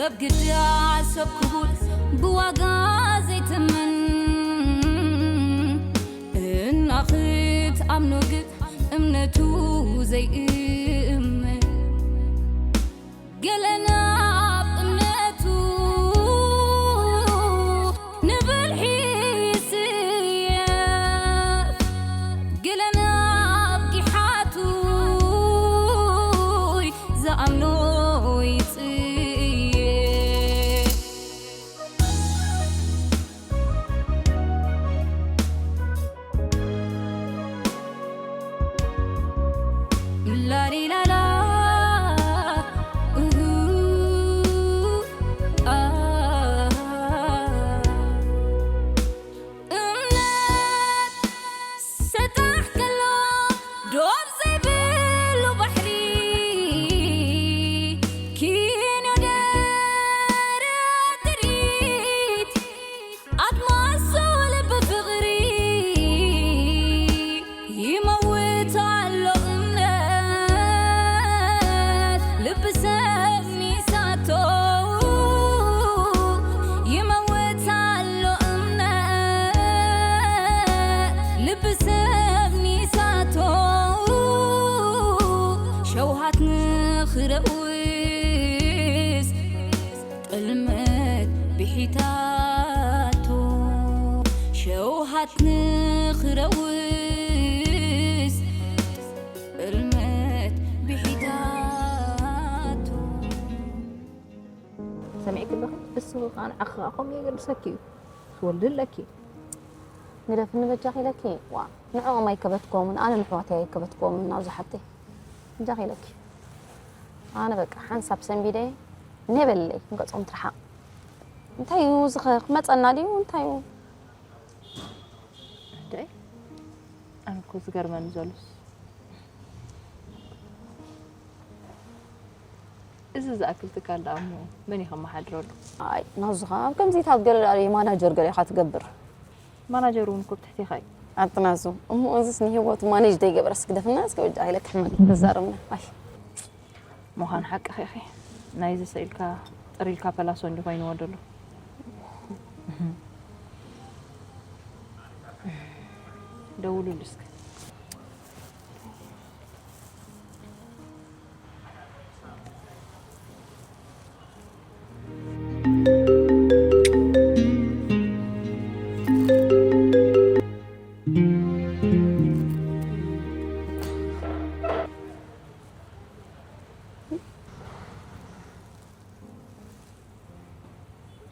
ሰብ ግዳ ሰብ ክቡር ብዋጋ ዘይትምን፣ እና ክትኣምኖ ግን እምነቱ ዘይእመን። ገለ ናብ እምነቱ ንብልሒ ይስየፍ፣ ገለ ናብ ጊሓቱ ዝኣምኖ ይጽየፍ። ላሊላላ፣ እሁ፣ ኣ። እምነት ሰጣሕ ከሎ ዶብ ዘይብሉ ባሕሪ፣ ኪንዮ ደረት ጥሪት፣ ኣድማሱ ልቢ ፍቕሪ ይመውት ኣሎ እምነት፣ ልቢ ሰብ ሚሳቶ ይመውት ኣሎ እምነት፣ ልቢ ሰብ ሚሳቶ ሸውሃት ንኽረውስ ጥልመት ብሒታቶ ሸውሃት ንኽረውስ ጥልመት ብሒታቶ። ሰሚዕኪ ኣለኺ? እሱ ኸዓ ንዓኺ ኸዓ ከምኡ የገድሰኪ እዩ። ትወልዲ ኣለኪ። ግደፍኒ በጃኺ ኢለኪ። ዋ፣ ንዕኦም ኣይከበትኮምን፣ ኣነ ንሕዋተይ ኣይከበትኮምን፣ ናብዚ ሓተይ። በጃኺ ኢለኪ። ኣነ በቃ ሓንሳብ ሰንቢደ፣ እኔ በለለይ፣ ንገጾም ትርሓቕ። እንታይ እዩ እዚ ኸ ክመጸና ድዩ? እንታይ እዩ? እንዴ? ኣነ እኮ ዝገርመኒ ዘሎስ፣ እዚ ዝኣክል ትካል ደኣ እሞ መን እዩ ከመሓድረሉ? ኣይ፣ ናዙ ኸኣ ኣብ ከምዚታት ገለ ደኣ ማናጀር ገለ ኢኻ ትገብር። ማናጀር እውን እኮ ብትሕቴኻ እዩ። ኣቲ ናዙ፣ እሞ እዚስ ንህይወቱ ማኔጅ ዘይገበረስ ግደፍና፣ እስከ በጃ ኢለ ክሕመል ተዛረብና። ኣይ። ምዃን ሓቅኺ ኢኺ። ናይዚ ስኢልካ ጥሪልካ ፐላሶ እንዲ ኮይንዎ ደሎ። ደውሉሉ እስከ።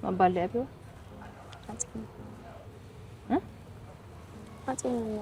መባልዕ ቢዋ? ዓጺና። እ? ዓጺና እሞ።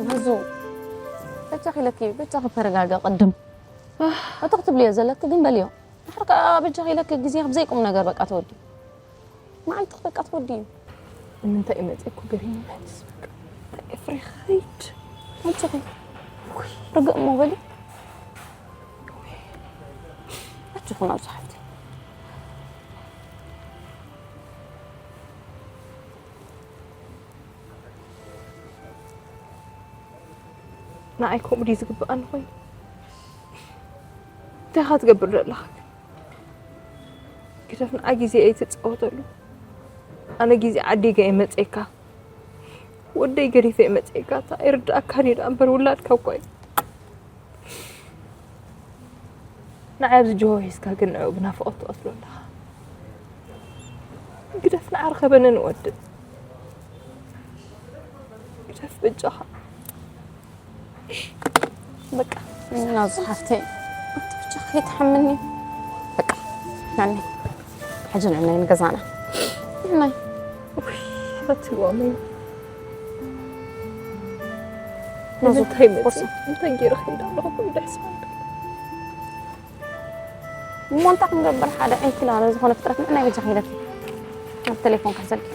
ናዙ፣ በጃኺ ኢለኪ፣ በጃኺ ተረጋጊ ቅድም። ኣህ። እቲ ክትብልዮ ዘለኪ ግን በልዮ። ድሓር ከኣ በጃኺ ኢለኪ ግዜኺ ብዘይ ቁም ነገር በቃ ተወድዩ። መዓልትኺ በቃ ተወድዩ። ንምንታይ እዩ መጺኡ እኮ ገሪሙ መሊስ በቃ። እንታይ ኤፍሬ ኸይድ። ኣጆኺ። ውይ። ርግእ እሞ በሊ። ኣጆኺ ናዙ ሓፍተይ። ንዓይ ከምኡ ድዩ ዝግብኣኒ ኮይኑ? እንታይ ኢኻ ትገብር ዘለኻ ግን? ግደፍ፣ ንዓ ግዜ ኣይትጻወተሉ። ኣነ ግዜ ዓዲገ እየ መጺኤካ። ወደይ ገዲፈ እየ መጺኤካ። እንታይ ኣይርድኣካን እዩ ደኣ እምበር ውላድካ እኳ እዩ። ንዓይ ኣብዚ ጅሆ ሒዝካ ግን ንዕኡ ብናፍቖት ትቐትሎ ኣለኻ። ግደፍ፣ ንዓ ርኸበኒ ንወድእ። ግደፍ በጃኻ። በቃ፣ ናዙ ሓፍተይ፣ ኣንቲ ብቻ ከይትሓምኒ። በቃ፣ ናኒ። ሕጂ ንዕናይ ንገዛና። ንዕናይ። ፈትዋ መይ ናዙ እንታይ መጽ እንታይ ገይረ ከይዳ ኣለኹ ደስ እሞ እንታይ ክንገብር ሓደ ዕንኪላለ ዝኾነ ፍጥረት ንዕናይ በጃ ከይለኪ ናብ ቴሌፎን ክሕዘልኪ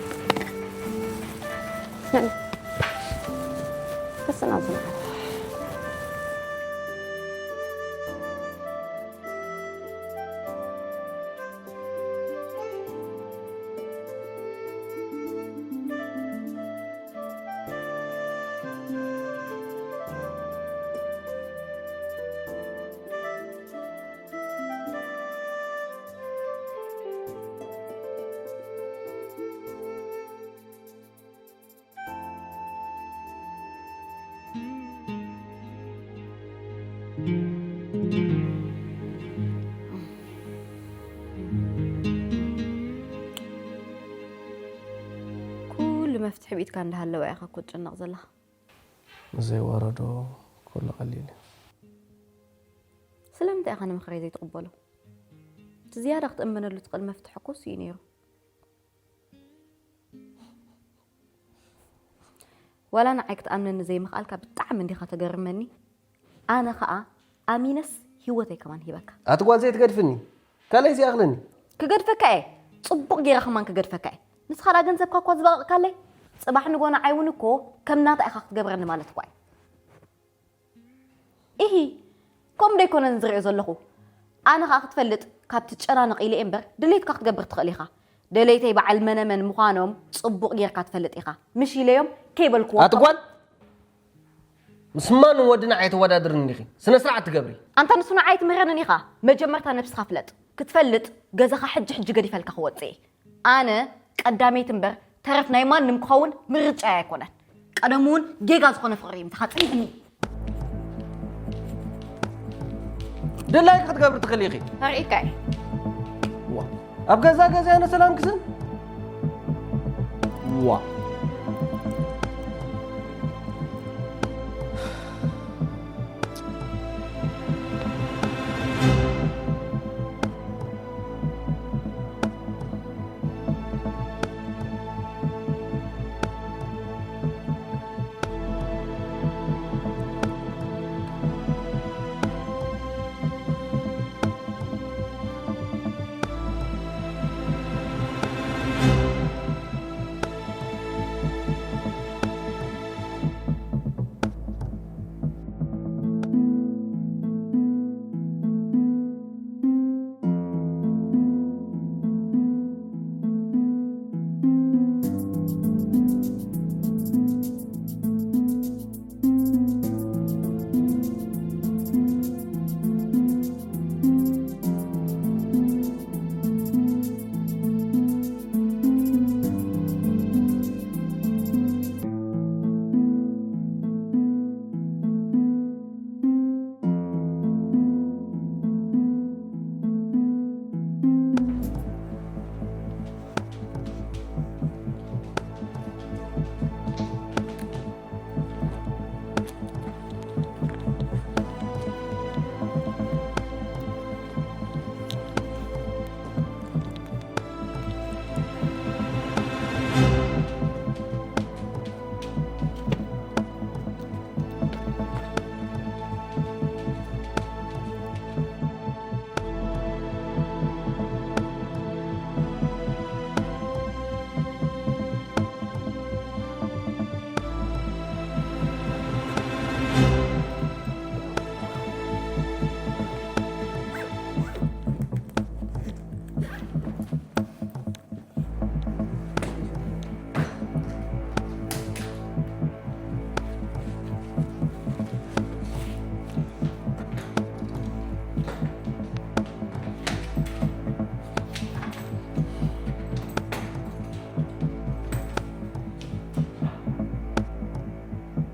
ንዕ ክስና ዝመዓል ኩሉ መፍትሒ ብኢድካ እንዳሃለወ ኢኻ እኮ ትጭነቕ ዘለኻ። ንዘይወረዶ ኩሉ ቀሊል እዩ። ስለምንታይ ኢኻ ንምኽረይ ዘይትቕበሎ? እቲ ዝያዳ ክትእመነሉ ትኽእል መፍትሒ እኮ እሱ እዩ ነይሩ። ዋላ ንዓይ ክትኣምነኒ ዘይምኽኣልካ ብጣዕሚ እንዲኻ ተገርመኒ። ኣነ ኸኣ ኣሚነስ ህይወተይ ከማን ሂበካ። ኣቲ ጓል ዘይትገድፍኒ ካልኣይ ዘይኣኽለኒ። ክገድፈካ እየ ጽቡቕ ገይረ ከማን ክገድፈካ እየ። ንስኻ ደኣ ገንዘብካ እኳ ዝበቐቕካለይ ጽባሕ ንጎ ንዓይ እውን እኮ ከም ናታ ኢኻ ክትገብረኒ ማለት እኳ እዩ። ኢሂ ከምኡ ዶ ኣይኮነን ዝሪኦ ዘለኹ። ኣነ ኸኣ ክትፈልጥ ካብ ትጨናነቕ ኢለ እየ እምበር ድሌትካ ክትገብር ትኽእል ኢኻ። ደለይተይ በዓል መነመን ምዃኖም ጽቡቕ ጌርካ ትፈልጥ ኢኻ። ምሽ ኢለዮም ከይበልክዎም ኣቲ ጓል ምስ ማንም ወዲ ንዓይ ተወዳድርኒ ዲኺ? ስነ ስርዓት ትገብሪ። ኣንታ ንሱ ንዓይ ኣይትምህረንን ኢኻ። መጀመርታ ነብስኻ ፍለጥ። ክትፈልጥ ገዛኻ ሕጂ ሕጂ ገዲፈልካ ክወጽእ እየ። ኣነ ቀዳመይቲ እምበር ተረፍ ናይ ማንም ክኸውን ምርጫይ ኣይኮነን። ቀደሙ እውን ጌጋ ዝኾነ ፍቕሪ እዩ ምሳኻ ጸኒሕኒ። ድላይኪ ክትገብሪ ትኽእሊ ኢኺ። ኣርእካ እየ። ዋ ኣብ ገዛ ገዛና ሰላም ክስን ዋ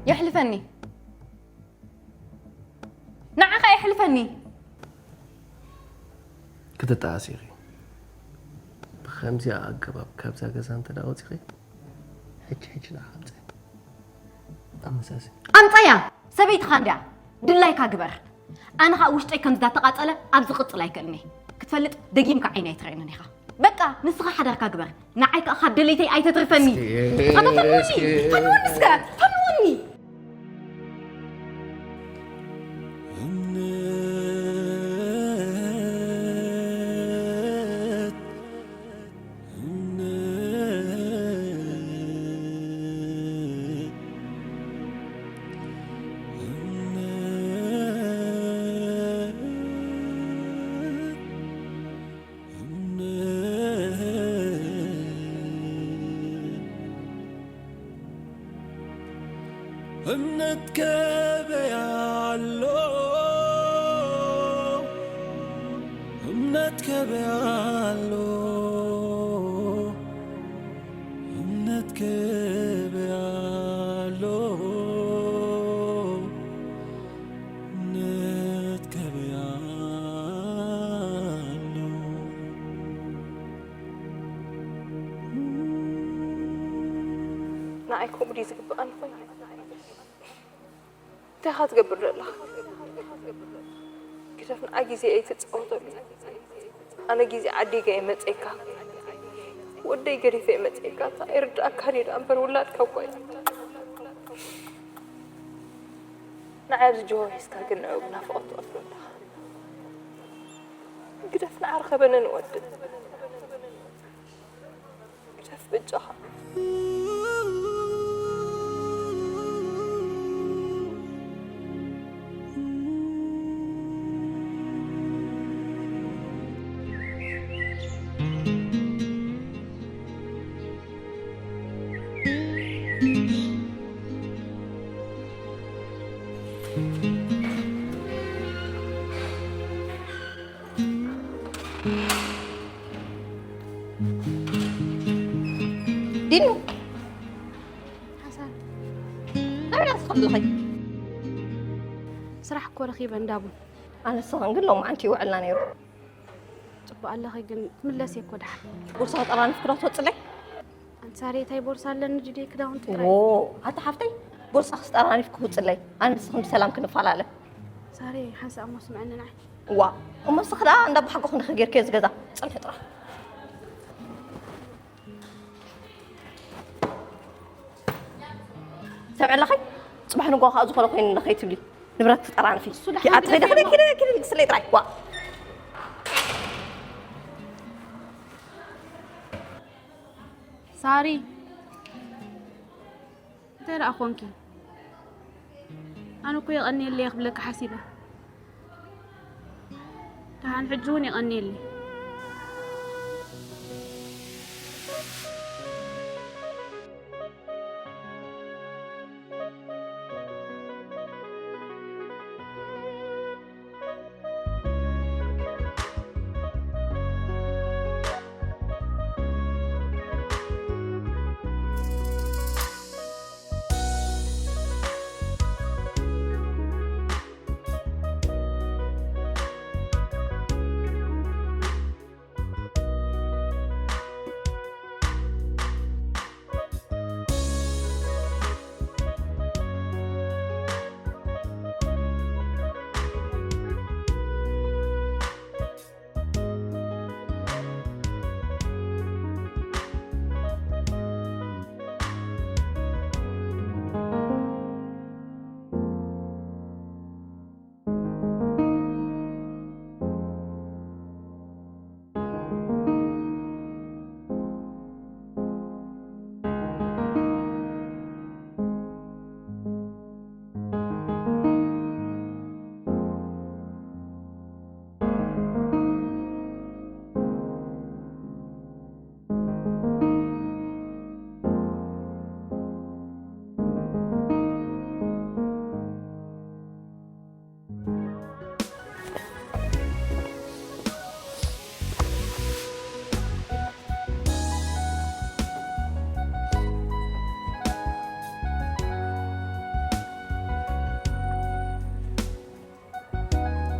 የሕልፈኒ ንዓኻ የሕልፈኒ። ክትጠኣሲ ኢኺ። ብኸምዚኣ ኣገባብ ካብዛ ገዛ እንተ ደኣ ወጺኺ፣ ሕጂ ሕጂ ንዓኻ ኣምጽእ። ኣመሳሲ። ኣምጻያ! ሰበይትኻ እንድያ። ድላይካ ግበር። ኣነ ኸኣ ውሽጠይ ከምዚ እንዳተቓጸለ ኣብዚ ክቕጽል ኣይክእልን እየ። ክትፈልጥ ደጊምካ ዓይኒ ኣይትርእየንን ኢኻ። በቃ ንስኻ ሓዳርካ ግበር፣ ንዓይ ከኣ ካብ ደለይተይ ኣይተትርፈኒ። እስኪ፣ ኣታ ተምወኒ፣ እስኪ። ተምወኒ እስከ፣ ተምወኒ። እምነት፣ እምነት፣ እምነት፣ እምነት፣ እምነት ገበያ ኣሎ፣ እምነት ገበያ ኣሎ፣ እምነት ገበያ ኣሎ፣ እምነት ገበያ ኣሎ። ንዓይ ከምኡ ድዩ ዝግብኣኒ ኮይኑ? እንታይ ኢኻ ትገብር ዘለኻ? ግደፍ፣ ንዓ ግዜ ኣይትጻወተሉ። ኣነ ግዜ ዓዲገ እየ መጸካ፣ ወደይ ገዲፈ እየ መጸካ። እንታይ ኣይርድኣካን እዩ ደኣ እምበር፣ ውላድካ እኳ እዩ። ንዓይ ኣብዚ ጅሆ ሒዝካ ግን ንዕኡ ብናፍቖት ትቐትሎ ኣለኻ። ግደፍ፣ ንዓ ርኸበኒ ንወድእ። ግደፍ በጃኻ። ዲኑ፣ ሓሳብ። ናበይ ኢኻ ትኸዲ ዘለኺ? ስራሕ እኮ ረኺበ እንዳ ቡን። ኣነ ንስኽን ግን ሎማዓንቲ ይውዕልና ነይሩ። ጽቡቕ ኣለኺ ግን ትምለሲ እኮ ደሓን። ቦርሳ ጠራኒፍኪ ዶ ትወጽለይ? ኣንቲ ሳሪ፣ እንታይ ቦርሳ ኣለኒ ድዩ ክዳውንቲ ጥራይ? ዎ፣ ኣታ ሓፍተይ፣ ቦርሳኺ ጠራኒፍኪ ውጽለይ። ኣነ ንስኽን ብሰላም ክንፈላለ። ሳሪ፣ ሓንሳእ እሞ ስምዕኒ ንዓይ። ዋ፣ እሞ ንስኺ ደኣ እንዳ ኣቦሓጎኺ ንኺ ጌርክዮ እዚ ገዛ። ጽንሒ ጥራሕ። ሰምዒ ኣለኺ? ጽባሕ ንግሆ ከኣ ዝኾነ ኮይኑ ንኸይትብሊ። ንብረት ትጠራንፊ። እሱ ደሓን ኣቲ ኸይደ፣ ግደፊ ኸይደ፣ እሞ። ኸይደ፣ ኸይደ፣ ግስለይ ጥራይ። ዋ። ሳሪ። እንታይ ደኣ ኾንኪ? ኣነ እኮ የቐንየለይ እየ ክብለኪ ሓሲበ። ደሓን ሕጂ እውን የቐንየለይ።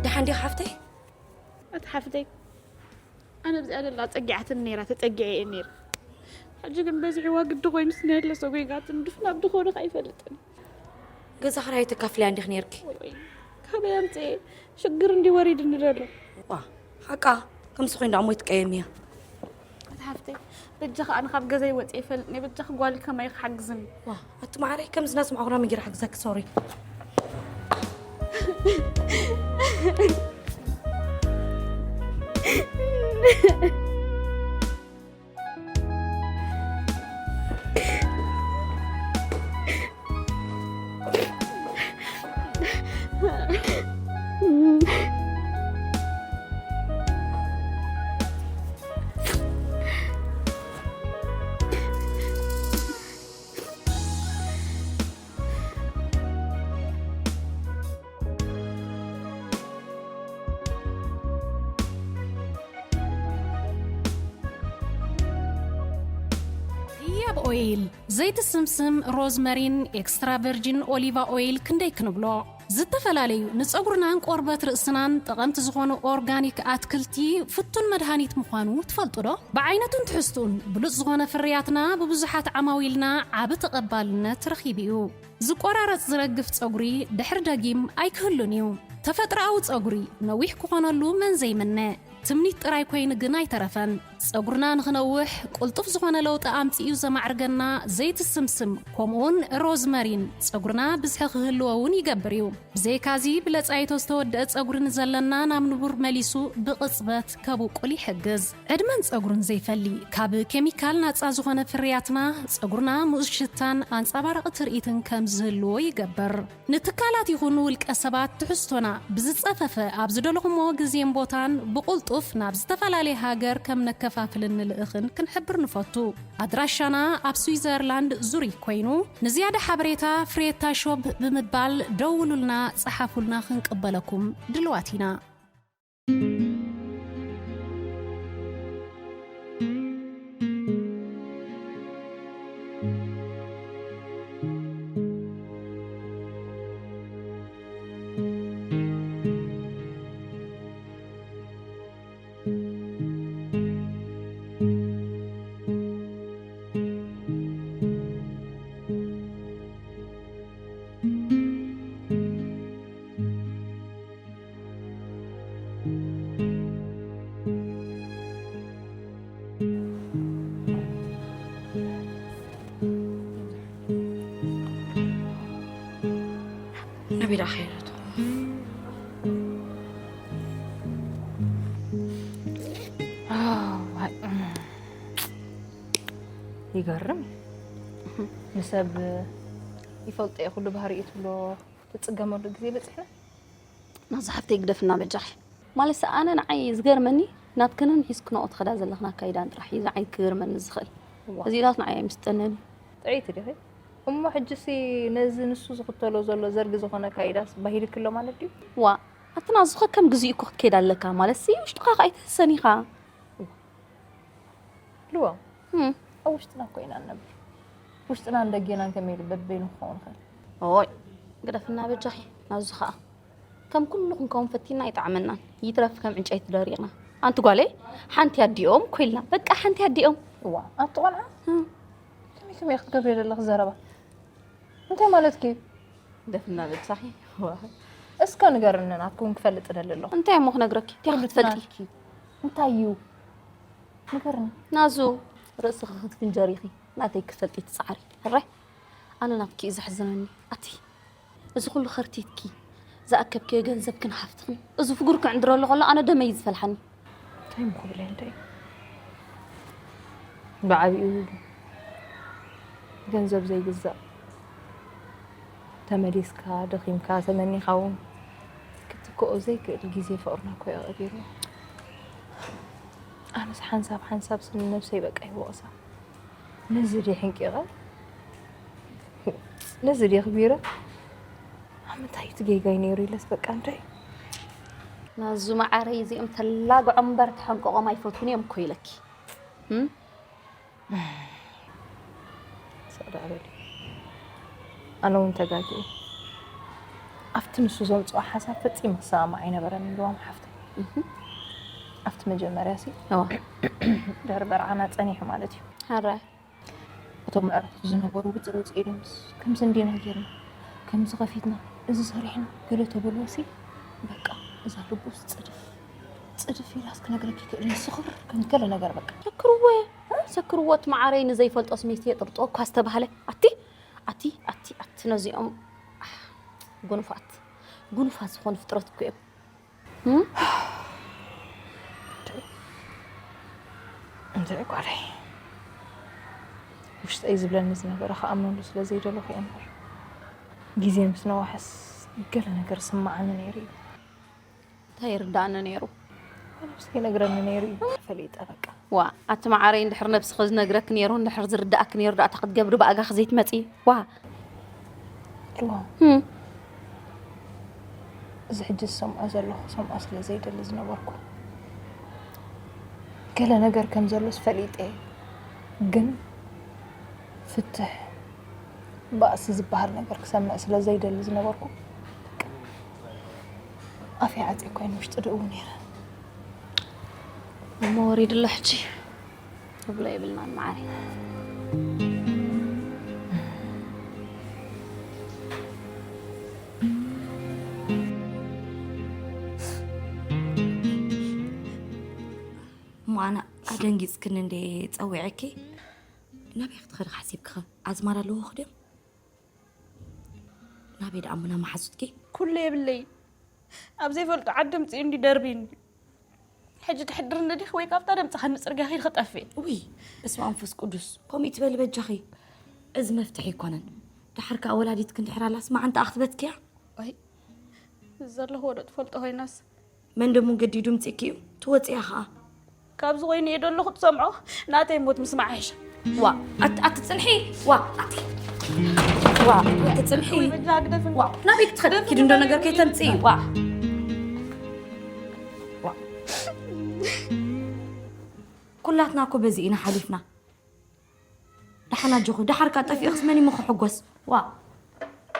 ደሓን ዲኻ ሓፍተይ? ኣቲ ሓፍተይ፣ ኣነ ኣብዚኣ ዘላ ጸጊዓትኒ ነይራ፣ ተጸጊዐ እየ ነይረ። ሕጂ ግን በዚሕዋ ግዲ ኮይኑ ስነ ህለ ሰጎይጋትን ድፍን ኣብ ድኾነ ከኣ ኣይፈልጥን። ገዛ ክራይ ተካፍልያ እንዲኽ ነይርኪ? ወይ፣ ወይ፣ ካበይ ኣምጽኤ? ሽግር እንዲ ወሪድኒ ዘሎ። ዋ፣ ሓቃ፣ ከምዚ ኮይኑ ደኣ እሞ ይትቀየም እያ። በጃኺ ኣነ ካብ ገዛይ ወፂ ይፈልጥኒ በጃኺ ጓል ከማይ ክሓግዝኒ። ዋ ኣቲ ማዓረይ ከምዚ ናስምዓኹና ምጊራ ሓግዛኪ ሶሪ። ህያብ ኦይል፣ ዘይቲ ስምስም፣ ሮዝመሪን ኤክስትራ ቨርጂን ኦሊቫ ኦይል ክንደይ ክንብሎ? ዝተፈላለዩ ንፀጉርናን ቆርበት ርእስናን ጠቐምቲ ዝኾኑ ኦርጋኒክ ኣትክልቲ ፍቱን መድሃኒት ምዃኑ ትፈልጡ ዶ? ብዓይነቱን ትሕዝቱን ብሉፅ ዝኾነ ፍርያትና ብብዙሓት ዓማዊልና ዓቢ ተቐባልነት ረኺቡ እዩ። ዝቆራረፅ ዝረግፍ ፀጉሪ ድሕር ደጊም ኣይክህሉን እዩ። ተፈጥሮኣዊ ፀጉሪ ነዊሕ ክኾነሉ መን ዘይምነ? ትምኒት ጥራይ ኮይኑ ግን ኣይተረፈን። ጸጉርና ንኽነውሕ ቅልጡፍ ዝኾነ ለውጢ ኣምጺኡ ዘማዕርገና ዘይቲ ስምስም ከምኡውን ሮዝመሪን ጸጉርና ብዝሒ ክህልዎ እውን ይገብር እዩ። ብዘይካዚ ብለጻይቶ ዝተወደአ ጸጉሪ ንዘለና ናብ ንቡር መሊሱ ብቕጽበት ከብቁል ይሕግዝ። ዕድመን ጸጉርን ዘይፈሊ ካብ ኬሚካል ናጻ ዝኾነ ፍርያትና ጸጉርና ምኡዝ ሽታን ኣንጸባራቒ ትርኢትን ከም ዝህልዎ ይገብር። ንትካላት ይኹን ውልቀ ሰባት ትሕዝቶና ብዝጸፈፈ ኣብ ዝደለኹሞ ግዜን ቦታን ብቕልጡፍ ናብ ዝተፈላለየ ሃገር ከም ነከፋፍልን ንልእኽን ክንሕብር ንፈቱ። ኣድራሻና ኣብ ስዊዘርላንድ ዙሪክ ኮይኑ ንዝያዳ ሓበሬታ ፍሬታ ሾፕ ብምባል ደውሉልና፣ ጸሓፉልና፣ ክንቅበለኩም ድልዋት ኢና። ናበይ ደኣ ከይዳ ትኾን? ይገርም። ንሰብ ይፈልጦ እየ ኩሉ ባህሪኡ ትብሎ ትፅገመሉ ግዜ በፂሕና። ናብዛ ሓፍተይ ግደፍና በጃኺ። ማለት ኣነ ንዓይ ዝገርመኒ ናትክንን ሒዝክንኦ ትኸዳ ዘለኽን ኣካይዳን ጥራሕ እዩ ንዓይ ክገርመኒ ዝኽእል። እዚታት ንዓይ ኣይምስጠንን እዩ። ጥዕይቲ ዲኺ? እሞ ሕጂሲ ነዚ ንሱ ዝኽተሎ ዘሎ ዘርጊ ዝኾነ ኣካይዳስ ባሂልክሎ ማለት ድዩ? ዋ ኣቲ ናዙኸ ከም ግዚኡ እኮ ክትከይድ ኣለካ። ማለትሲ ውሽጥኻ ከኣ ኣይትህሰን ኢኻ። ልዋም ኣብ ውሽጥና እኮ ኢና ንነብር። ውሽጥናን ደጌናን ከመይ ኢሉ በበይኑ ክኸውን ይኽእል? ኦይ ግደፍና በጃኺ ናዙ ኸኣ። ከም ኩሉ ክንከውን ፈቲና ኣይጠዓመናን። ይትረፍ ከም ዕንጨይቲ ደሪቕና። ኣንቲ ጓለይ ሓንቲ ኣዲኦም ኮይልና በቃ ሓንቲ ኣዲኦም። እዋ ኣንቲ ቆልዓ ከመይ ከመይ ክትገብሪ ዘለኺ ዘረባ እንታይ ማለትኪ እዩ? ግደፍና በጃኺ። እስከ ንገርኒ ናትኩም ክፈልጥ ደሊ ኣለኹ። እንታይ እሞ ክነግረኪ እንታይ ክትፈልጢ? እንታይ እዩ ንገርኒ። ናዙ ርእስኺ ክትፍንጀሪ ኢኺ ናተይ ክትፈልጢ ትፅዓሪ። ሕራይ ኣነ ናትኪ እዩ ዘሕዝነኒ። ኣቲ እዚ ኩሉ ከርቲትኪ ዝኣከብክዮ ገንዘብክን ሃፍትኽን እዚ ፍጉር ክዕንድረሉ ከሎ ኣነ ደመይ እዩ ዝፈልሓኒ። እንታይ እሞ ክብል እየ እንታይ ብዓቢኡ ገንዘብ ዘይግዛእ ተመሊስካ ደኺምካ ተመኒኻ እውን ክትክኦ ዘይክእል ግዜ ፍቕርና እኮ እዩ ኣቕቢርዎ። ኣነስ ሓንሳብ ሓንሳብ ስም ነብሰይ በቃ ይወቕሳ። ነዚ ድየ ሕንቂቐ ነዚ ድየ ኣኽቢረ ኣብ ምንታይ እቲ ጌጋይ ነይሩ ኢለስ በቃ እንታይ ናዙ መዓረይ እዚኦም ተላግዖም እምበር ተሐንቀቖም ኣይፈትዉን እዮም እኮ ኢለኪ። ስቕ ደኣ በሊ። ኣነ እውን ተጋግየ። ኣብቲ ንሱ ዘምፅኦ ሓሳብ ፈፂመ ክሰማማዕ ኣይነበረን ኢልዎም ሓፍተይ። ኣብቲ መጀመርያ ሲ ድሕሪ በርዓና ፀኒሑ ማለት እዩ። ሕራይ እቶም ኣዕሩኽቱ ዝነበሩ ውፅእ ውፅእ ኢሎምስ ከምዚ እንዲና ጌርና ከምዚ ከፊትና እዚ ሰሪሕና ገለ ተበልዎ ሲ በቃ እዛ ልቡስ ፅድፍ ፅድፍ ኢላስ ክነግረኪ ይክእል ስኽር ከም ገለ ነገር በቃ። ተክርወ ሰክርዎ እቲ መዓረይ ንዘይፈልጦ ስሜት የጥርጥሮ እኳ ዝተባህለ። ኣቲ ኣቲ ኣቲ ኣቲ ነዚኦም ኣሕ፣ ጉኑፋት ጉኑፋት ዝኾኑ ፍጥረት እኮ እዮም። እም? እንታይ ጓለይ፣ ውሽጠይ ዝብለኒ ዝነበረ ክኣምነሉ ስለ ዘይደለኹ እየ እምበር፣ ግዜ ምስ ነዋሐስ ገለ ነገር ስምዓኒ ነይሩ እዩ። እንታይ ይርዳእኒ ነይሩ? ነብሰይ ይነግረኒ ነይሩ እዩ። ፈሊጠ በቃ። ዋ ኣቲ መዓረይ እንድሕር ነብስኺ ዝነግረኪ ነይሩ እንድሕር ዝርዳእኪ ነይሩ ደኣ እንታይ ክትገብሪ ብኣጋኺ ዘይትመፂ? ዋ ዋ እም። እዚ ሕጂ ዝሰምዖ ዘለኹ ሰምዖ ስለ ዘይደሊ ዝነበርኩ ገለ ነገር ከም ዘሎስ ፈሊጠ እየ። ግን ፍትሕ ባእሲ ዝበሃል ነገር ክሰምዕ ስለ ዘይደሊ ዝነበርኩ ኣፈይ ዓፂ ኮይን ውሽጢ ድእው ነይረ። እሞ ወሪድሎ ሕጂ ክብሎ የብልናን መዓረይ። እሞ ኣነ ኣደንጊፅክኒ እንደ ፀዊዐኪ ናበይ ክትኸዲ ሓሲብክኸ? ኣዝማድ ኣለዎ ክድዮም ናበይ ደኣ ምና መሓዙትኪ? ኩሉ የብለይ ኣብ ዘይፈልጦ ዓዲ ምፅኡ እንዲ ደርቢኒ ሕጂ ትሕድር እንደዲኽ ወይ ካብታ ደምፅኻኒ ፅርግያ ኺድ ክጠፍእ ውይ በስመ ኣብ መንፈስ ቅዱስ ከምኡ ትበሊ በጃኺ እዚ መፍትሒ ኣይኮነን ደሓር ከዓ ወላዲትኪ እንድሕር ኣላስ መዓንጣኣ ክትበትክያ ወይ ዘለኽዎ ዶ ትፈልጦ ኮይናስ መን ደሞ ገዲዱ ምፅእኪ እዩ ትወፅያ ከዓ ካብዚ ኮይኑ እየ ደለኹ ትሰምዖ ናተይ ሞት ምስማዕ ይሕሻ ዋ ኣት- ኣትፅንሒ ዋ ኣቲ ዋ ኣትፅንሒ በጃ ግደፍን ዋ ናበይ ክትኸዲ ኪድ እንዶ ነገር ከይተምፅኢ ዋ ዋ ኩላትና እኮ በዚ ኢና ሓሊፍና ደሓን ኣጆኹ ደሓር ካ ጠፊእኽስ መን ይሞ ክሕጎስ ዋ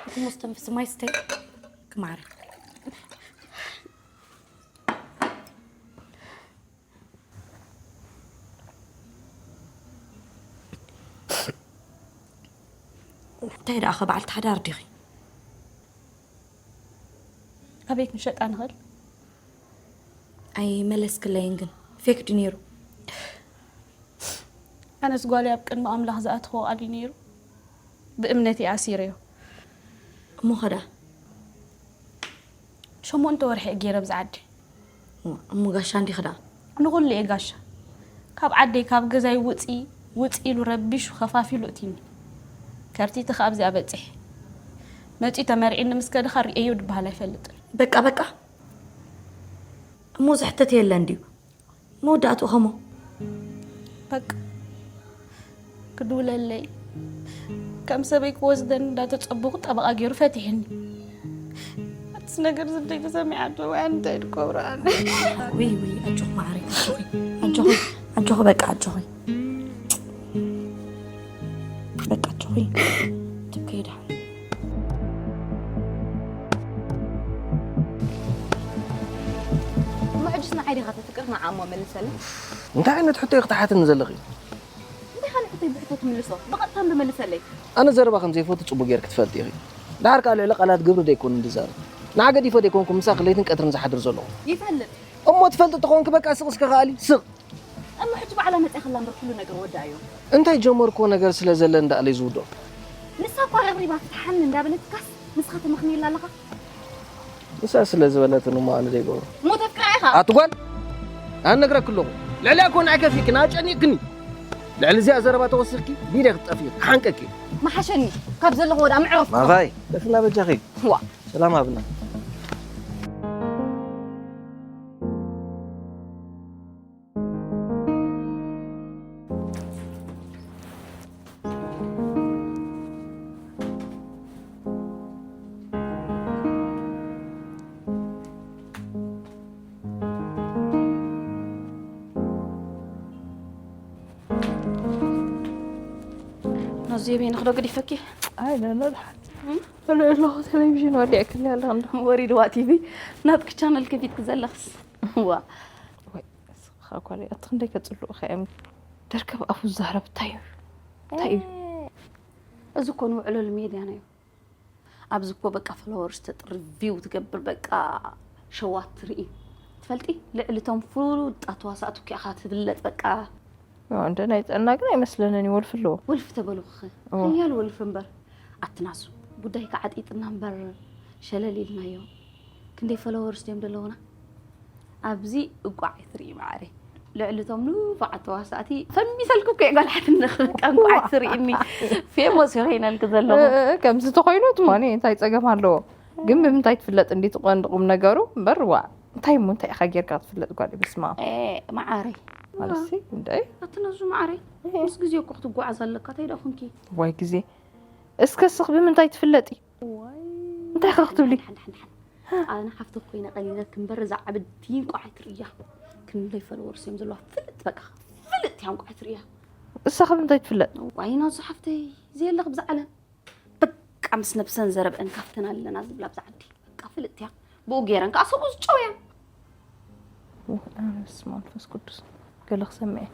እቲ ሞስ ተንፍሲ ማይ ስተይ ክማረ እንታይ ደኣ ኸ በዓልቲ ሓዳር ዲኺ ኣበይ ክንሸጣ ንኽእል ኣይመለስክለይን ግን ፌክ ድዩ ነይሩ ኣነስ ጓለይ ኣብ ቅድሚ ኣምላኽ ዝኣትኽዎ ቃል እዩ ነይሩ ብእምነት እየ ኣሲረዮ እሞ ኸዳ ሸሞንተ ወርሒ እየ ገይረ ኣብዚ ዓዲ እሞ ጋሻ እንዲኺ ደኣ ንኹሉ እየ ጋሻ ካብ ዓደይ ካብ ገዛይ ውፂ ውፂ ኢሉ ረቢሹ ከፋፊሉ እትኒ ከርቲቲ ከ ኣብዚኣ በፂሐ መፂኡ ተመርዒኒ ምስ ከድኻ ርእየዮ ድበሃል ኣይፈልጥን በቃ በቃ እሞ ዝሕተት የለን ድዩ መወዳእትኡ ኸሞ በቃ ክድውለለይ ከም ሰበይ ክወስደን እንዳተፀበኹ ጠበቓ ገይሩ ፈቲሕኒ ኣትስ ነገር ዝደይ ተሰሚዓቶ ወይ ኣንታይ ድኮብሮ ኣነ ውይ ውይ ኣጆኹ ማዕረይ ኣጆኹ ኣጆኹ ኣጆኹ በቃ ኣጆኹ በቃ ኣጆኹ ትብከይ ደሓን እሞ ሕጅስ ንዓይ ዲኻ ተፍቅር ንዓ እሞ መልሰለይ እንታይ ዓይነት ሕቶ እዩ ክትሓትኒ ዘለኺ እንታይ ካልእ ሕቶይ ብሕቶ ትምልሶ ብቐጥታ እንዶ መልሰለይ ኣነ ዘረባ ከም ዘይፈቱ ጽቡቅ ጌርኪ ትፈልጢ ኢኺ ድሓር ከኣ ልዕሊ ቃላት ግብሪ ደይኮን እንድዛረብ ንዓ ገዲፎ ደይኮንኩ ምሳኺ ለይትን ቀትርን ዝሓድር ዘለኹ ይፈልጥ እሞ ትፈልጢ ተኾንኪ በቃ ስቕ እስከ ከኣሊ ስቕ እሞ ሕጂ ባዕላ መፅያ ከላ እምበር ኩሉ ነገር ወዳእዮ እንታይ ጀመርክዎ ነገር ስለ ዘለ እንዳእለይ ዝውዶ ንሳ እኳ ረብሪባ ፍትሓኒ እንዳበለትካስ ንስኻ ተመኽንየላ ኣለኻ ንሳ ስለ ዝበለትኒ እሞ ኣነ ዘይገብሮ እሞ ተፍቅራ ኢኻ ኣቲ ጓል ኣነ ነግረኪ ኣለኹ ልዕሊያ ኮን ኣይከፊክን ኣጨኒቅክኒ ልዕሊ እዚኣ ዘረባ ተወሲኽኪ ቢደ ክትጠፊ ክሓንቀኪ መሓሸኒ ካብ ዘለኹ ወዳ ምዕረፍ ማኻይ ደፍና በጃኺ ዋ ሰላም ሃብና ነዚ የበይ ንኽዶ ገዲፈኪ ኣይ ነነድሓት ተልኦ ኣለኹ ቴሌቪዥን ወዲዕክኒ ኣለኹ እንዶ ወሪድዋ ቲቪ ናትኪ ቻነል ከፊትኪ ዘለኽስ ዋ ወይ ስኻ ኳለ ኣቲ ክንደይ ከፅልኡኻ እዮም ደርከብ ኣፉ ዝዛረብ እንታይ እዩ እንታይ እዩ እዚ እኮ ንውዕለሉ ሜድያና እዩ ኣብዚ እኮ በቃ ፎሎወርስ ተጥሪ ቪው ትገብር በቃ ሸዋት ትርኢ ትፈልጢ ልዕሊ ቶም ፍሉጣት ተዋሳእቲ እኮ ኢኻ ትብለጥ በቃ እንደ ናይ ጥዕና ግን ኣይመስለንን እዩ፣ ወልፊ ኣለዎ። ወልፊ ተበልኩኸ ሓያል ወልፊ እምበር ኣትናሱ ጉዳይ ከዓጢጥና እምበር ሸለል ኢልናዮ። ክንደይ ፎሎወርስ ድዮም ዘለውና ኣብዚ እቋዕ ኣይትርኢ ማዕረ። ልዕሊ እቶም ንፉዓት ተዋሳእቲ ፈሚሰልኩ እኮ የጓልሓትኒ። በቃ እንቋዕ ትርእኒ ፌሞስ ይኸይነልክ ዘለኹ። ከምዚ ተኮይኑ ትኾኒ እንታይ ፀገም ኣለዎ? ግን ብምንታይ ትፍለጥ እንዲ ትቐንዲ ቁም ነገሩ እምበር ዋ እንታይ እሞ እንታይ ኢኻ ጌርካ ክትፍለጥ ጓል ብስማ ማዓረይ ማለትሲ እንታይ ኣትነዙ ማዓረይ ምስ ግዜ እኮ ክትጓዓዝ ኣለካ እንታይ ደኹንኪ ወይ ግዜ እስከ ስኽ ብምንታይ ትፍለጢ እንታይ ኸ ክትብሊ ኣነ ሓፍቲ ኮይነ ቀሊለ ክንበር እዛ ዓብዲ እንቋዓይ ትርእያ ክንደይ ፈለወርስ እዮም ዘለዋ ፍልጥ በቃ ፍልጥ እያ እንቋዓይ ትርእያ እሳ ኸብ እንታይ ትፍለጥ ዋይና እሱ ሓፍተይ ዘየለ ክብዛ ዓለም በቃ ምስ ነብሰን ዘረብአን ካፍተን ኣለና ዝብላ ብዛ ዓዲ በቃ ፍልጥ እያ ብኡ ገይረን ከዓ ሰብኡ ዝጨውያን ስማ መንፈስ ቅዱስ ገለ ክሰምዐ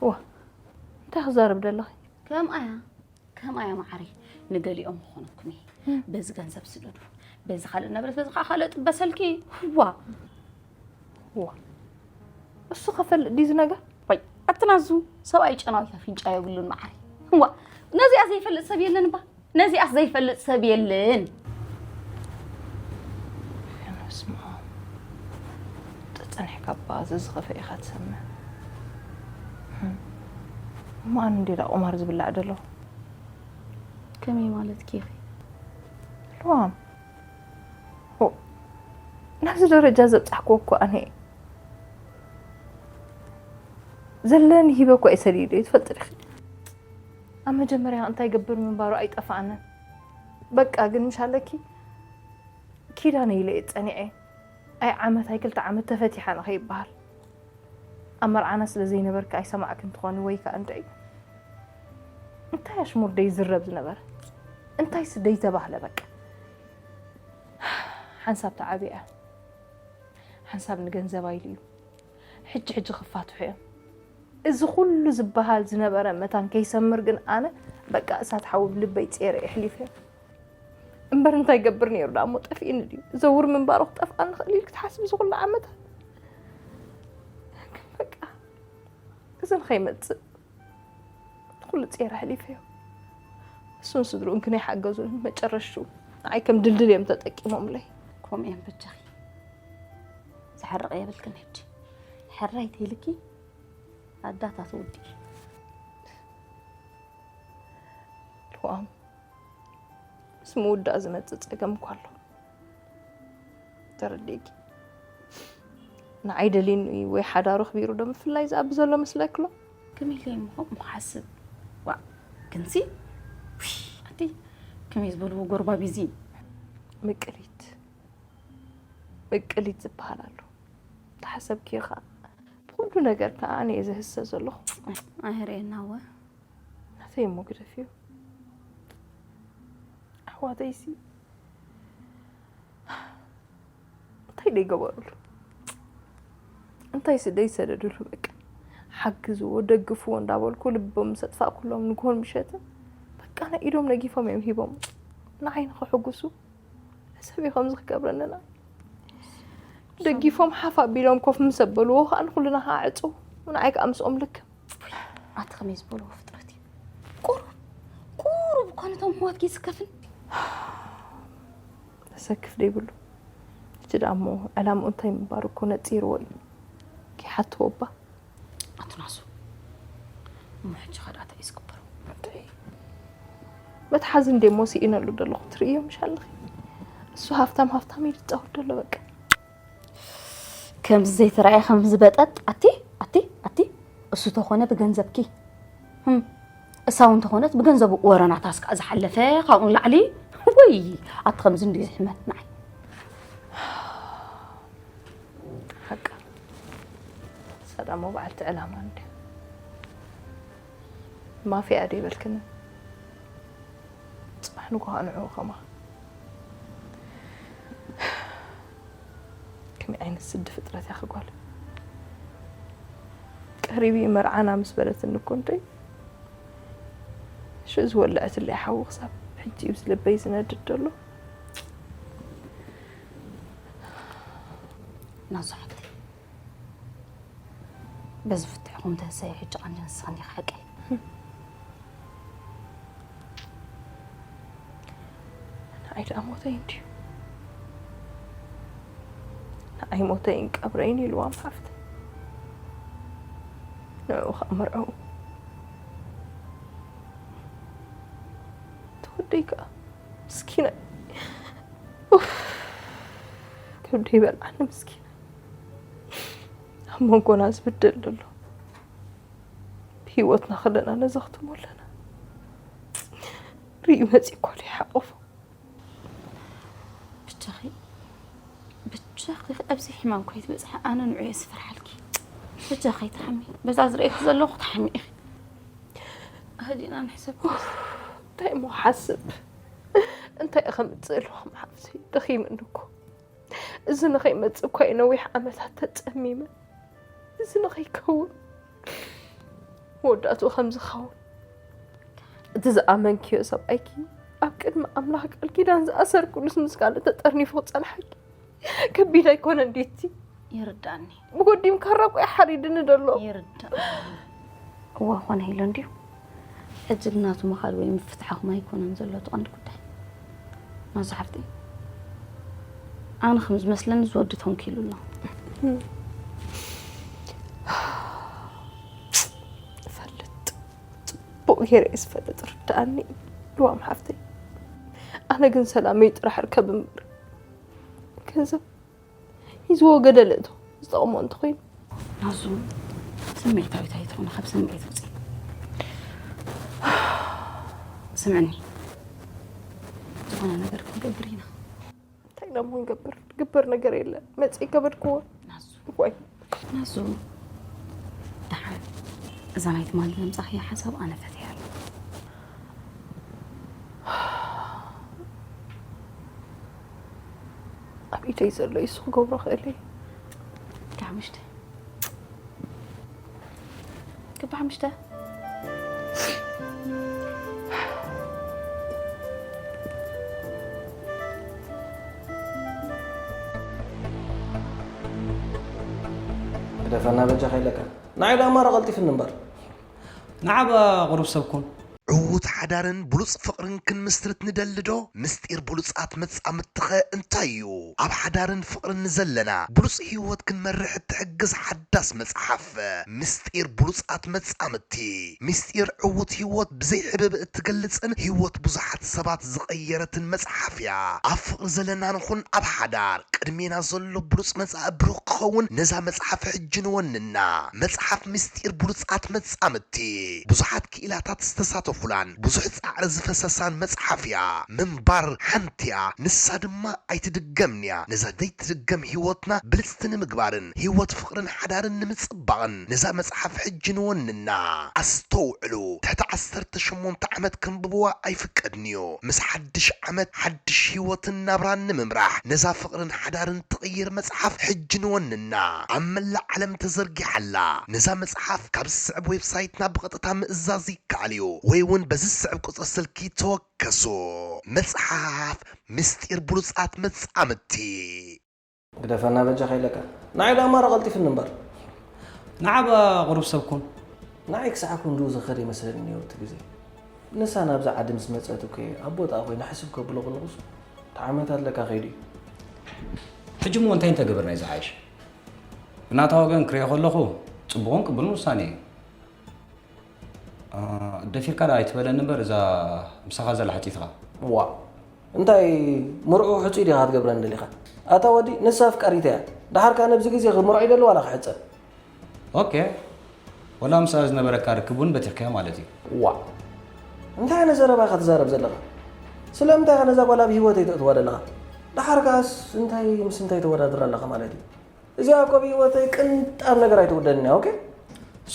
ዋ እንታይ ክዛረብ ደለኺ ከምኣያ ከምኣያ ማዓረይ ንገሊኦም ክኾነኩም እየ በዚ ገንዘብ ስደዱ በዚ ካልእ ነበረት በዚ ከዓ ካልእ ጥበሰልኪ ዋ ዋ እሱ ከፈልጥ ድዩ ዝነገር ወይ ኣትናዙ ሰብኣይ ጨናዊት ኣፍንጫ የብሉን ማዓረይ ዋ ነዚኣ ዘይፈልጥ ሰብ የለን እባ ነዚኣስ ዘይፈልጥ ሰብ የለን ስማ ተፀኒሕካ ባ ዘዝኸፈ ኢኻ ትሰምዕ እሞ ኣነ እንዴ ዳ ቁማር ዝብላዕ ደሎ ከመይ ማለት ኬኺ ልዋም ናብዚ ደረጃ ዘብፃሕክዎ እኮ ኣነ ዘለኒ ሂበ እኳ ይሰልዩ ዶ ትፈልጥ ዲኺ ኣብ መጀመርያ እንታይ ገብር ምንባሩ ኣይጠፋኣንን በቃ ግን ምሽ ኣለኪ ኪዳነ ኢለ እየ ፀኒዐ ኣይ ዓመት ኣይ ክልተ ዓመት ተፈቲሓ ንኸይበሃል ኣብ መርዓና ስለ ዘይነበርካ ኣይሰማዕክን ትኾኒ ወይ ከዓ እንታይ እንታይ ኣሽሙር ደይ ዝረብ ዝነበረ እንታይ ስደይ ተባህለ በቃ ሓንሳብ ተዓቢያ ሓንሳብ ንገንዘብ ኣይልዩ ሕጂ ሕጂ ክፋትሑ እዮም እዚ ኩሉ ዝበሃል ዝነበረ መታን ከይሰምር ግን ኣነ በቃ እሳት ሓዊ ብልበይ ፀይረ የሕሊፈ እምበር እንታይ ገብር ነይሩ ዳ እሞ ጠፊእኒ ድዩ ዘውር ምንባሩ ክጠፍኣኒ ክእል ኢል ክትሓስብ እዚ ኩሉ ዓመታት ግን በቃ እዚ ንኸይመፅእ ኩሉ ፀይረ ኣሕሊፈዮ እሱን ስድርኡን ክንይ ሓገዙ መጨረሽቱ ንዓይ ከም ድልድል እዮም ተጠቂሞምለይ ከምኡ እዮም በጃኺ ዝሕርቕ የብልክን ሕጂ ሕራይ ተይልኪ ኣዳታት ውዲ ልዋም ምስ ምውዳእ ዝመፅእ ፀገም እኳ ኣሎ ተረዲእኪ ንዓይ ደልዩኒ ወይ ሓዳሩ ኣኽቢሩ ዶ ምፍላይ ዝኣቢ ዘሎ መስለክሎ ከመይ ኢለ እሞ ከምኡ ክሓስብ ዋእ ግንሲ ውይ ኣቲ ከመይ ዝበልዎ ጎርባብ እዚ ምቅሊት ምቅሊት ዝበሃል ኣሎ ተሓሰብክዮ ከዓ ብኩሉ ነገር ከዓ ኣነ እየ ዝህሰ ዘለኹ ኣይርእየና እወ ናተይ እሞ ግደፍዮ ኣሕዋተይሲ እንታይ ደይገበሩሉ እንታይ ስደይ ሰደዱሉ በቃ ሓግዝዎ ደግፍዎ እንዳበልኩ ልቦም ሰጥፋእ ኩሎም ንግሆን ምሸትን በቃ ናይ ኢዶም ነጊፎም እዮም ሂቦም ንዓይ ንክሕጉሱ ሰብ እዩ ከምዚ ክገብረንና ደጊፎም ሓፍ ኣቢሎም ኮፍ ምስ ኣበልዎ ከዓ ንኩልና ከዓ ዕፅው ንዓይ ከዓ ምስኦም ልክም ኣቲ ከመይ ዝበልዎ ፍጥረት እዩ ቁሩብ ቁሩብ እኳ ነቶም ኣሕዋት ከይስከፍን ተሰክፍ ደይብሉ እቲ ደኣ እሞ ዕላምኡ እንታይ ምንባሩ እኮ ነፂርዎ እዩ ከይሓትዎ እባ ኣትናሱ እሞ ሕጂ ከ ደኣ እንታይ እዩ ዝግበሩ መትሓዚ እንዴ እሞ ስኢነሉ ዘለኹ ትርእዮ ምሽ ኣለኺ እሱ ሃፍታም ሃፍታም እዩ ዝፃወት ዘሎ በቃ ከምዚ ዘይተራእየ ከምዚ በጠጥ ኣቲ ኣቲ ኣቲ እሱ ተኾነ ብገንዘብኪ ህም፣ እሳ እውን ተኾነት ብገንዘቡ ወረናታስ ከዓ ዝሓለፈ ካብኡ ንላዕሊ ወይ ኣቲ ከምዚ እንዲ ዝሕመት ንዓይ ሓቃ እሳ ዳሞ በዓልቲ ዕላማ እንድያ ማፍያ ዶ ይበልክኒ ፅባሕ ንጎ ከዓ ንዕኡ ከማ ከመይ ዓይነት ስዲ ፍጥረት እያ ክጓል ቀሪቢ መርዓና ምስ በለትኒ እኮ እንተይ ሽእ ዝወለዐትለይ ሓዊ ክሳብ ሕጂ እዩ ልበይ ዝነድድ ዘሎ ናዙ ሓፍተይ በዚ ፍትሕኹም ተህሰዩ ሕጂ ቐንዲ ንስኽን ኢኺ ሓቀይ። ንዓይ ደኣ ሞተይ እንድዩ። ንዓይ ሞተይን ቀብረይን ኢልዋም ሓፍተይ። ንዕኡ ኸኣ መርዐው። ተወደይ ከኣ ምስኪናይ። ኡፍ፣ ከብደይ በልዓኒ ምስኪናይ። ኣብ መንጎና ዝብደል ዘሎ ብህይወትና ከለና ነዘኽትሞ ኣለና። ርእዩ መጺኡ እኳ ዘይሓቆፎ። ብቻኺ ብቻኺ ኣብዚ ሕማም ኮይትበጽሒ ኣነ ንዑ እየ ዝፈርሓልኪ። ብቻኺ ተሓሚ በዛ ዝርእየኪ ዘለኹ ተሓሚ ኢኺ። ኣህዲና ንሕሰብ። እንታይ እሞ ሓስብ እንታይ ከምፅእ ኣለኹም ሓፍቲ ደኺምኒ እኮ። እዚ ንኸይመፅእ እኳ እዩ ነዊሕ ዓመታት ተፀሚመ። እዚ ንኸይከውን መወዳእትኡ ከም ዝኸውን እቲ ዝኣመንክዮ ሰብኣይኪ ኣብ ቅድሚ ኣምላኽ ቃል ኪዳን ዝኣሰርክሉስ ምስ ካልእ ተጠርኒፉ ክጸንሓኪ ከቢድ ኣይኮነን ዲቲ? ይርዳኒ። ብጎዲም ካራ ቆይ ሓሪድኒ ደሎ። ይርዳኒ። እዋ ኾነ ኢሉ እንድዩ። ሕጂ ግን ናቱ ምኻድ ወይ ምፍትሓኹም ኣይኮነን ዘሎ እቲ ቀንዲ ጉዳይ። ናዙ ሓፍቲ ኣነ ከም ዝመስለኒ ዝወዲ ተንኪሉ ኣሎ። ፈልጥ ጽቡቕ ገይረ እየ ዝፈልጥ ርድኣኒ። ልዋም ሓፍተይ ኣነ ግን ሰላመይ ጥራሕ ርከብ እምበር ገንዘብ ሒዝዎ ገደል እቶ ዝጠቕሞ እንተኾይኑ። ናዙ ስምዒታዊት ኣይትኾነ ካብ ስምዒት ውፅእ። ስምዕኒ ዝኾነ ነገር ክንገብር ኢና። እንታይ ኢና እሞ ንገብር? ዝግበር ነገር የለ። መፂ ከበድክዎ ናዙ። ናዙ ደሓን እዛ ናይ ትማሊ ዘምፃኽያ ሓሳብ ኣነ ፈትያ ኣሎ። ኣብ ኢደይ ዘሎ ይሱ ክገብሮ ክእል እየ። ክሓምሽተ ክበሓምሽተ ግደፈና በጃኻ ኢለካ። ንዓይ ደኣ ማራ ቀልጢፍኒ እምበር። ንዓባ ቁሩብ ሰብ ኩን። ዕዉት ሓዳርን ብሉጽ ፍቕርን ክንምስርት ንደሊ ዶ? ምስጢር ብሉጻት መጻምድትኸ እንታይ እዩ? ኣብ ሓዳርን ፍቕርን ንዘለና ብሉጽ ህይወት ክንመርሕ እትሕግዝ ሓዳስ መጽሓፍ። ምስጢር ብሉጻት መጻምድቲ። ምስጢር ዕዉት ህይወት ብዘይ ሕብብ እትገልጽን ህይወት ብዙሓት ሰባት ዝቐየረትን መጽሓፍ እያ። ኣብ ፍቕሪ ዘለና ንኹን ኣብ ሓዳር ቅድሜና ዘሎ ብሉጽ መጻኢ ብሩኽ ክኸውን ነዛ መጽሓፍ ሕጂ ንወንና። መጽሓፍ ምስጢር ብሉጻት መጻምድቲ ብዙሓት ክኢላታት ዝተሳተፉላን ብዙሕ ጻዕሪ ዝፈሰሳን መጽሓፍ እያ። ምንባር ሓንቲ እያ፣ ንሳ ድማ ኣይትድገምን እያ። ነዛ ዘይትድገም ህይወትና ብልጽቲ ንምግባርን ህይወት ፍቕርን ሓዳርን ንምጽባቕን ነዛ መጽሓፍ ሕጂ ንወንና። ኣስተውዕሉ፣ ትሕቲ ዓሰርተ ሸሞንተ ዓመት ከንብብዋ ኣይፍቀድን እዩ። ምስ ሓድሽ ዓመት ሓድሽ ህይወትን ናብራን ንምምራሕ ነዛ ፍቕርን ሓዳርን ትቕይር መጽሓፍ ሕጂ ንወንና። ኣብ መላእ ዓለም ተዘርጊሓ ኣላ። ነዛ መጽሓፍ ካብ ዝስዕብ ዌብሳይትና ብቐጥታ ምእዛዝ ይከኣል እዩ ወይ እውን በዚ ዝስዕብ ቁጽሪ ስልኪ ተወከሱ። መጽሓፍ ምስጢር ብሉጻት መጻምድቲ። ግደፈና በጃኻ ኢለካ። ንዓይ ደኣ ማራ ቀልጢፍኒ እምበር። ንዓባ ቁሩብ ሰብ ኩን። ንዓይ ክሳዕ ክንድኡ ዝኸድ ይመስለኒ ነይሩ እቲ ግዜ። ንሳ ናብዛ ዓዲ ምስ መጸት እኮ ኣቦ ደኣ ኮይና ሕስብ ከብሎ ከለኹስ እቲ ዓመት ኣለካ ከይዱ እዩ። ሕጂ እሞ እንታይ እንተገበርና እዩ ዝሓይሽ? ብናታ ወገን ክሪኦ ከለኹ ጽቡቕን ቅቡልን ውሳኔ እዩ። እ፣ ደፊርካ ደኣ ኣይትበለኒ እምበር እዛ ምሳኻ ዘላ ሕጽይትኻ። ዋእ፣ እንታይ ምርዑ ሕጹይ ዲኻ ክትገብረኒ ደሊኻ? ኣታ ወዲ፣ ንሳ ኣፍቃሪተይ እያ። ደሓር ከኣ ነብዚ ግዜ ክምርዖ ይደሊ ዋላ ክሕጸ? ኦኬ፣ ወላ ምስኣ ዝነበረካ ርክብ እውን በቲኽካዮ ማለት እዩ። ዋእ፣ እንታይ ዓይነት ዘረባ ኢኻ ትዛረብ ዘለኻ? ስለምንታይ ኢኻ ነዛ ጓል ኣብ ህይወተይ ተእትዋ ዘለኻ? ደሓር ከኣስ እንታይ ምስ እንታይ ተወዳድራ ኣለኻ ማለት እዩ? እዚኣ እኮ ብህይወተይ ቅንጣብ ነገር ኣይትውደንን እያ። ኦኬ?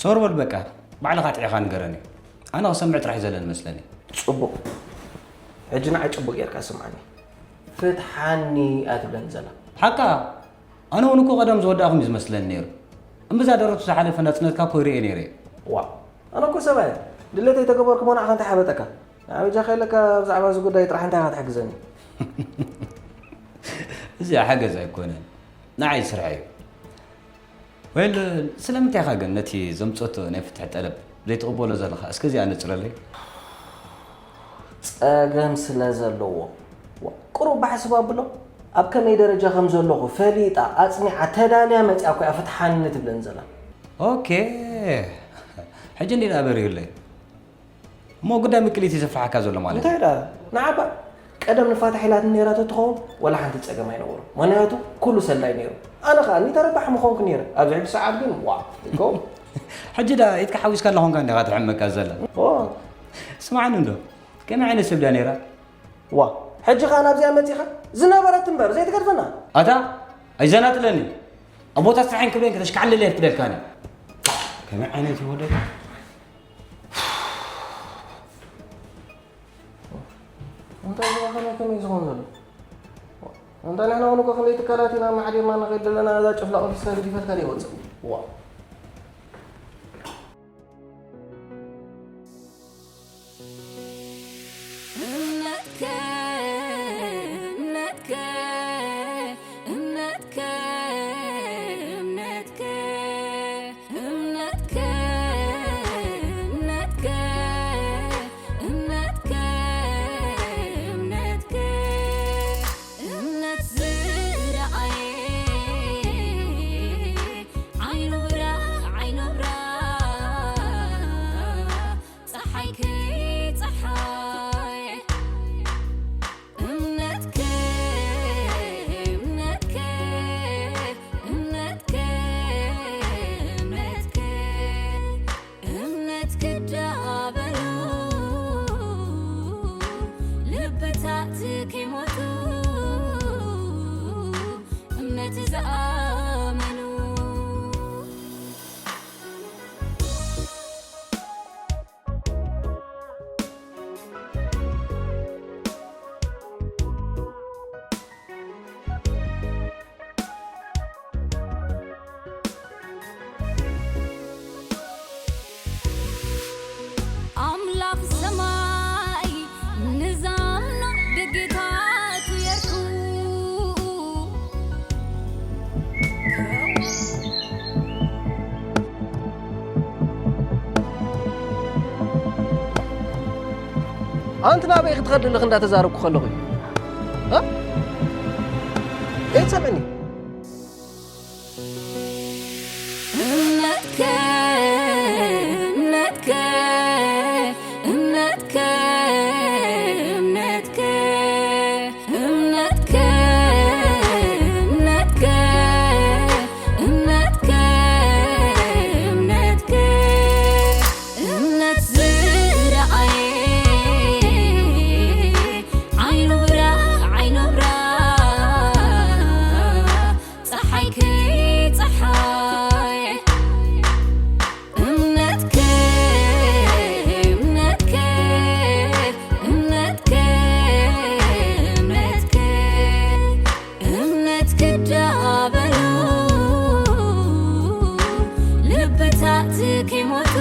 ሶር በል በቃ፣ ባዕልኻ ጥዒኻ ንገረኒ። ኣነ ክሰምዕ ጥራሕ እዩ ዘለኒ መስለኒ። ጽቡቕ። ሕጂ ንዓይ ጽቡቕ ጌርካ ስምዓኒ። ፍትሓኒ እያ ትብለኒ ዘላ። ሓቃ፣ ኣነ እውን እኮ ቀደም ዝወዳእኹም እዩ ዝመስለኒ ነይሩ። እምብዛ ደረቱ ዝሓለፈ ናጽነትካ እኮ ይርእየ ነይረ እየ። ዋእ፣ ኣነ እኮ ሰብኣይ እየ። ድሌተይ ተገበርኩ እሞ ንዓኻ እንታይ ሓበጠካ? ንዓይ በጃኻ ኢለካ ብዛዕባ እዚ ጉዳይ ጥራሕ እንታይ ኢኻ ትሕግዘኒ? እዚኣ ሓገዝ ኣይኮነን። ንዓይ ስርሐይ እዩ። ወይል፣ ስለምንታይ ኢኻ ግን ነቲ ዘምጸቶ ናይ ፍትሒ ጠለብ ዘይትቕበሎ ዘለኻ? እስከ እዚኣ ነጽረለይ። ጸገም ስለ ዘለዎ። ዋ፣ ቁሩብ ባሕስብ ኣብሎ። ኣብ ከመይ ደረጃ ከም ዘለኹ ፈሊጣ፣ ኣጽኒዓ፣ ተዳልያ መጺኣ እኮ እያ ፍትሓኒ ትብለኒ ዘላ። ኦኬ። ሕጂ እንዲና በሪሁለይ። እሞ ጉዳይ ምቅሊት እዩ ዘፍርሓካ ዘሎ ማለት እዩ። እንታይ ደኣ? ንዓባ ቀደም ንፋታሕ ኢላትኒ ነይራ ተትኸውን፣ ዋላ ሓንቲ ጸገም ኣይነበሮ። ምኽንያቱ ኩሉ ሰላይ ነይሩ። ኣነ ኸኣ እኒ ተረባሒ ምኾንኩ ነይረ። ኣብዚ ሕጂ ሰዓት ግን፣ ዋ፣ ይከው። ሕጂ ደኣ ኢድካ ሓዊስካ ኣለኹንካ እንዲኻ ትሕመካ ዘላ። ኦ። ስማዕኒ እንዶ፣ ከመይ ዓይነት ሰብ ድያ ነይራ? ዋ፣ ሕጂ ኸኣ ናብዚኣ መጺኻ? ዝነበረት እምበር ዘይትገድፈና። ኣታ፣ ኣይዘናጥለኒ። ኣብ ቦታ ስራሕን ክብሬን ከተሽካዕልል እየ ትደልካኒ። ከመይ ዓይነት እዩ ወደይ? እንታይ ዝባኸነ ከመይ ዝኸውን ዘሎ? እንታይ ንሕና እውን እኮ ክንደይ ትካላት ኢና ማዕዲርና ንኸይድ ዘለና፣ ነዛ ጭፍላቕ ኦፊስካ ገዲፈልካ ደይ ወፅእ? ዋ። እምነትከ፣ እምነትከ፣ እምነትከ፣ እምነትከ፣ እምነትከ፣ እምነትከ፣ እምነትከ፣ እምነትከ፣ እምነት ዝረኣየ ዓይኑ ብራ፣ ዓይኑ ብራ፣ ፀሓይ ከይፀሓየ እምነትከ፣ እምነትከ፣ እምነትከ፣ እምነትከ፣ እምነት ክዳ በሉ ልብታት ከይሞቱ እምነት ዝኣመኑ ኣምላኽ ሰማይ ንዛምኖ ደጌታቱ የርኩ። ኣንቲ ናበይ ክትኸዲ ኣለኺ እንዳተዛረብኩ ከለኹ? እ? ከይትሰምዕኒ? እምነትከ፣ እምነትከ፣ እምነትከ፣ እምነትከ፣ እምነትከ፣ እምነትከ፣ እምነትከ፣ እምነትከ፣ እምነት ዝረኣየ ዓይኑ ብራ፣ ዓይኑ ብራ፣ ፀሓይ ከይፀሓየ እምነትከ፣ እምነትከ፣ እምነትከ፣ እምነትከ፣ እምነት ክዳ በሉ ልብታት ከይሞቱ